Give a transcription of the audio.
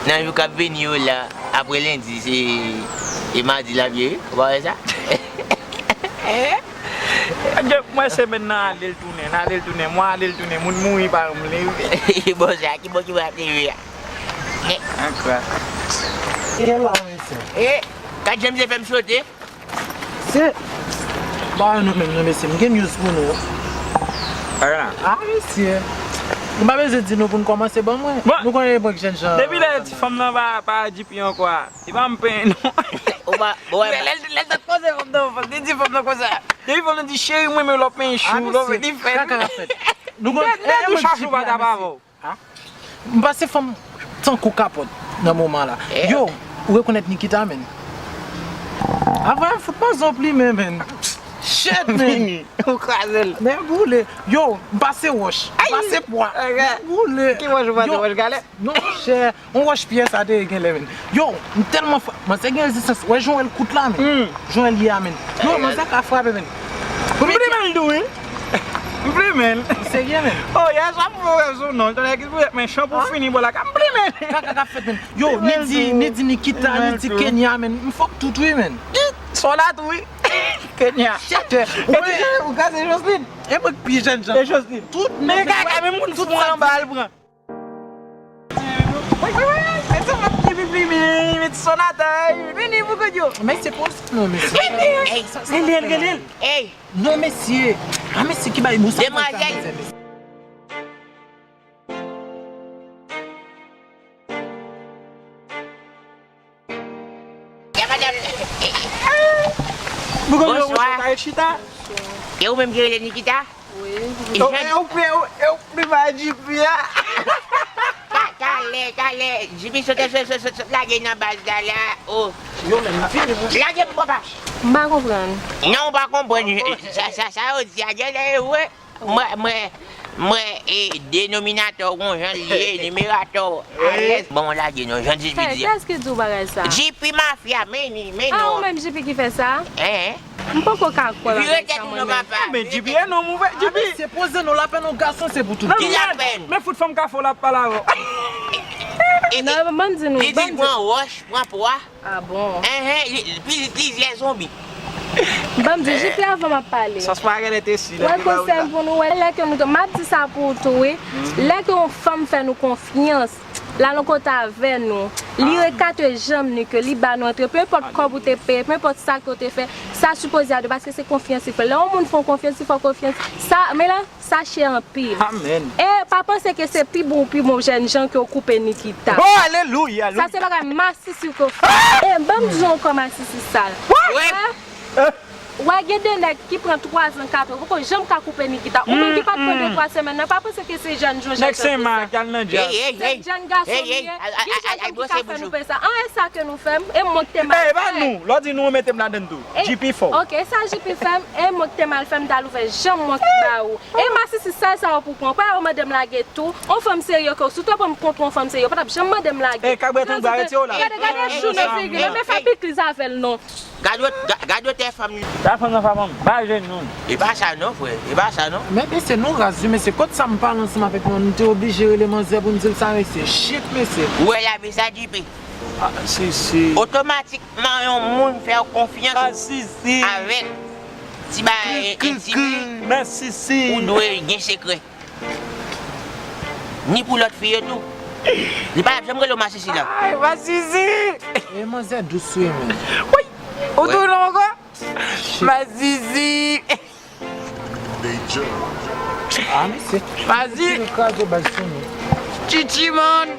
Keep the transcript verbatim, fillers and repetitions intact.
Nan jou k ap vini yo la, apre lendi, se e madi l ap ye wi. Ou pa wè sa? Gen, mwen semèn nan ale l tounen, nan ale l tounen, mwen ale l tounen, moun mouri pa ranm li. Bon, sa ki bon ki va te ye a? Ankò. E la, mesye. E, gad jan misye fè m sote. Se, ba nou menm, non, mesye, m gen news pou nou. Ala. Ah, mesye. Nou pa bezwen di nou pou n kòmanse, ban mwen. Bon. Nou konnen epòk jèn jan. Depi lè ti fanm nan pa, pa G P ankò a, li pa m penyen non. Ou pa, bon, wè, lè, lè, lè l t ap koze fanm nan, fanm, li di fanm nan konsa. Depi fanm nan di, "Cheri, mwen, men lòt men chou, lòt men li fè." Kaka fèt. Nou konn, lè, lè tou chachou pa t ap avè w. Ah. M pase fanm tankou kapòt nan moman la. Eh. Yo, ou rekonèt Nikita, menn? Avan, fout pase yon plimen, menn. Shit, menn. Ou kraze l. Men boule. Yo, m pase wòch. M pase pwa. Men boule. Ki wòch ou pase, wòch galè? Non, monchè. Yon wòch pyè sa te ye genlè, menn. Yo, m tèlman fra-, manzè gen rezistans. Wè jan w wè l kout la, menn. Jan w wè l ye a, menn. Yo, manzè ka frape, menn. M plimen l tou, wi. M plimen l. Ou serye, menn? Oh, yè swa m fè w wè sou non. Tande ki pou mechan pou fini bò la. M plimen l. Kaka k ap fèt, menn. Yo, ni di, ni di Nikita, ni di Kenya, menn. M fòk tout, wi, menn. Sona tou, wi. Kenya. Chètè. Ou wè, ou ka se Jocelyn. E mwen k pi jèn jan. E Jocelyn. Tout men kaka, menm moun tout pran anba, al pran. Wi, wi, wi, wi. Mete sa, mete pipi, mete sonatay, vini pou kout yo. Men se pwoz non, mesye. Ey, sa, sa, ey, rele l, rele l. Ey. Non, mesye. Ah, mesye ki bay bousa. Demwazèl. Bonswa. E ou menm ki rele Nikita? Wi. E ou, e ou, e ou, e ou pli mal G P a? Ta-, talè, talè, G P sot, sot, sot, sot, sot lage nan baz la, la. Oh. Lage m, papa. M pa konprann. Non, ou pa konprann. Sa, sa, sa yo di a, genlè e vre. Mwen, mwen, mwen, e, denominatò, gon jan l ye, nimeratò, alèz. Bon, lage non, jan G P di a. Kiyès ki di w bagay sa? G P Mafya, men ni, men non. Ah, ou menm G P ki fè sa? Hein? M poko ka kwè bagay sa mwen menm. Vire tèt ou non, papa. Men G P e non, move G P. Ah, men se poze non, lapèn yon gason, se pou tout. Ki lapèn? Men fout fanm kafou la ap pale avè w. Non, ban m di nou, li di ban m di pran wòch, pran pwa. Ah bon? Enhen, li, li, plizyè zonbi. Ban m di, G P avan m ap pale. Sòs pa genlè te si, wè konsèy m pou nou, wè, lè ke nou, m ap di sa pou ou tou, wi. Lè ke yon fanm fè nou konfyans, l al yon kote avè nou, li rekate janm ni ke li ba nou antre, pe enpòt kòb ou te peye, pe enpòt sa ke w te fè, sa sipoze a de, paske se konfyans li fè. Lè yon moun fè w konfyans, li fè w konfyans. Sa, men la, sa chè anpil. Amèn. E pa panse ke se pi bon, pi bon jèn jan ke w koupe Nikita. Oh, alelouya, alelouya. Sa se bagay masisi ke w fè. E ban m di w ankò masisi sal. Wè? Wè, gen de nèg ki pran twa zan, kat an, poko janm ka koupe Nikita. Ou menm ki pa t pran de twa semèn nan, pa panse ke se jèn jan jan. Nèg Senmak, al nan djaz. Se jèn gason li ye. Gen jèn fanm ki ka fè nou fè sa. An, e sa ke nou fè m, e mwen k te mal fè. E pa nou, lè w di nou, mete m ladann tou. G P fò. Ok, sa G P fè m, e mwen k te mal fè m, m t al ouvè janm mwen k ba ou. E masisi sal sa yo pou pran. Pa yo mande m lage tou. On fanm serye ke w, si w te pran m kont on fanm serye, ou pa t ap janm mande m lage. E, kabwèt ou ba rete w la. Gade, gade chou nan figi l, men fè pikliz avè l non. Gade, gade wotè fanm li. Sa fanm nan pa fanm, ba jenou. E pa sa non, frè, e pa sa non. Men mesye, nou raz wi, mesye. Kot sa m pale ansanm avèk nou, nou te oblije rele manzè pou n di l sa, mesye. Shit, mesye. Ou wè lavi sa, G P? Ah, si, si. Otomatik, Nan yon moun fè w konfyans avèk ti bagay entime, ou dwe gen sekrè. Ni pou lòt fi yo tou. Li pa t ap janm rele w masisi la. Ay, masisi! E manzè dous wi, men. Wi! Ou tou non ankò? Masisi! Ah, mesye. Masisi! Chichi, man!